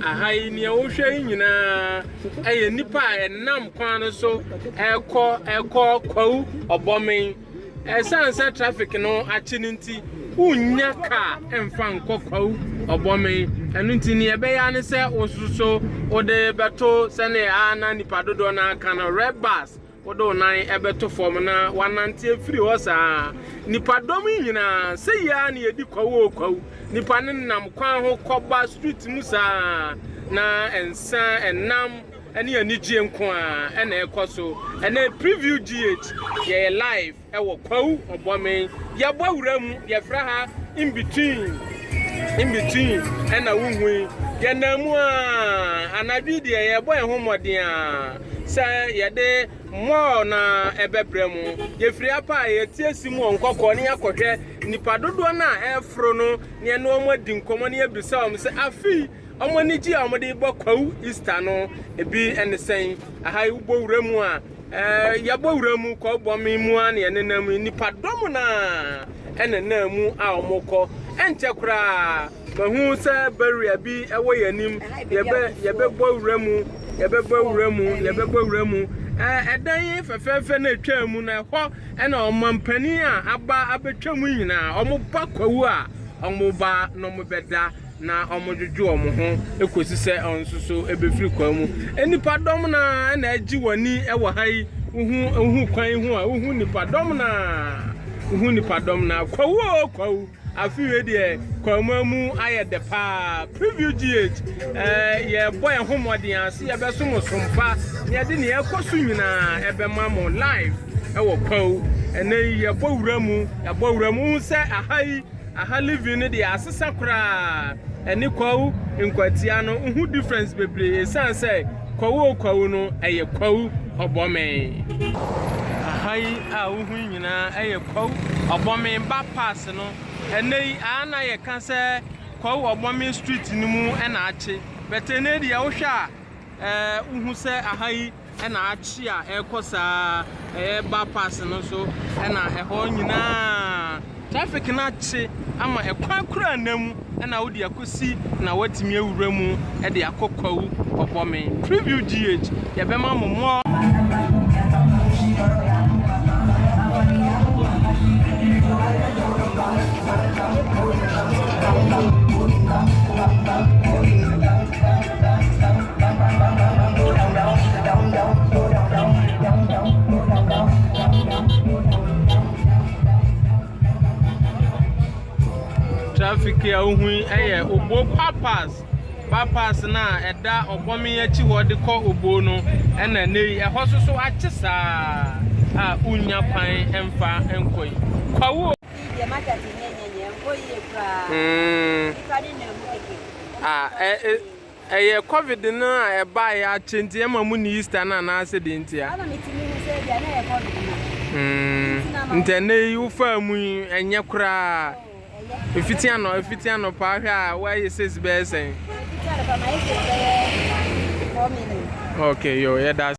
Aha yi nea wohwɛ yi nyinaa ɛyɛ nnipa a ɛnam kwan no so ɛkɔ ɛkɔ Kwawu Ɔbɔmen. Ɛsiane sɛ traffic no akye no nti, wonnya kaa mfa nkɔ Kwawu Ɔbɔmen. Ɛno nti nea ɛbɛyɛ ara ne sɛ wo nso so wode bɛto sɛnea a na nnipa dodoɔ no ara ka no, red bus. Wode wo nan bɛto fam na woanante afiri hɔ saa. Nnipadɔm yi nyinaa, sɛ yi ara na yɛdi kwawu o kwawu. Nnipa no nam kwan ho kɔba street mu saa na nsa, ɛnam ne anigyeɛ nko ara na ɛrekɔ so. Ɛnɛ Preview GH, yɛyɛ live. Ɛwɔ Kwawu Ɔbɔmen. Yɛbɔ wura mu, yɛfrɛ ha in between, in between ɛna wohu yi. Yɛnam mu a, anadwo yi deɛ yɛbɔ yɛn ho mmɔden a sɛ yɛde mall na ɛbɛbrɛ mu. Yɛfiri apa a yɛte asi mu wɔ nkɔkɔɔ ne yɛakɔhwɛ nnipa dodoɔ no a ɛreforo no ne yɛne wɔn adi nkɔmmɔ ne yɛabisa wɔn sɛ afei wɔn anigye a wɔde rebɔ Kwawu Easter no ebi ne sɛn. Aha yi wobɔ wura mu a, Yɛbɔ wura mu kɔ bɔme mu a na yɛnenam yi, nnipadɔm no a ɛnenam mu a wɔkɔ. Ɛnkyɛ koraa mahu sɛ barrier bi wɔ yɛn anim. Yɛbɛ yɛbɛbɔ wura mu, yɛbɛbɔ wura mu, yɛbɛbɔ wura mu. Ɛdan yi fɛfɛɛfɛ na etwaa mu no, ɛhɔ ɛna ɔmampanin a aba abɛtwa mu nyinaa, wɔba kwawu a wɔba na wɔbɛda. na wɔdwodwo wɔn ho kɔsi sɛ wɔn nso so bɛfiri kwan mu. Nnipadɔm no ara na agye wɔn ani wɔ ha yi. Wohu wohu kwan yi ho a, wohu nnipadɔm no ara. Wohu nnipadɔm no ara. Kwawu o kwawu. Afe wei deɛ Kwauma mu ayɛ dɛ paa. Preview GH, eh, yɛbɔ yɛn ho mmɔden a sɛ yɛbɛso mo som pa na yɛde nea ɛkɔ so nyinaa ɛbɛma mo live ɛwɔ Kwawu. Ɛnɛ yi yɛbɔ wura mu, yɛbɔ wura mu. Wohu sɛ aha yi Aha living no deɛ asesa koraa ɛne kwawu nkwatia no wohu difference bebree ɛsiane sɛ kwawu o kwawu no ɛyɛ kwawu ɔbɔme. Aha yi a wohu yi nyinaa ɛyɛ kwawu ɔbɔme ba pass no ɛnɛ yi aa na yɛka sɛ kwawu ɔbɔme street no mu ɛna akye but ɛnɛ deɛ wohwɛ a ɛɛ wohu sɛ aha yi na akye a ɛrekɔ saa ɛyɛ bypass no so na ɛhɔ nyinaa traffic no akye ama ɛkwan koraa nna mu na wode akɔsi na woatumi awura mu de akɔ Kwawu Ɔbɔme. Preview GH yɛbɛma mo more. Traffic a wohu yi yɛ Obo bypass. Bypass no a ɛda Ɔbɔme akyi hɔ de kɔ Obo no ɛna nnɛ yi ɛhɔ nso so akye saa a wonnya kwan mfa nkɔ yi. Kwawu o. Deɛ market nyɛ nyɛ nyɛ nkɔ yie koraa. Nipa ne na mu keke. Ah, Ɛyɛ covid no a ɛbaeɛ akyɛ nti ɛma mo nni Easter no anaasɛ deɛ ntia? Ana metumi hu sɛ ebia na ɛyɛ covid no. Mm, nti ɛnɛ yi wofaa mu yi ɛnyɛ koraa. Oh, Efiti anɔ efiti anɔpa ahwɛ a woayɛ sales bɛyɛ sɛn? Efiti anɔpa mayɛ sales bɛyɛ 4 million. Okay, yo, yɛda.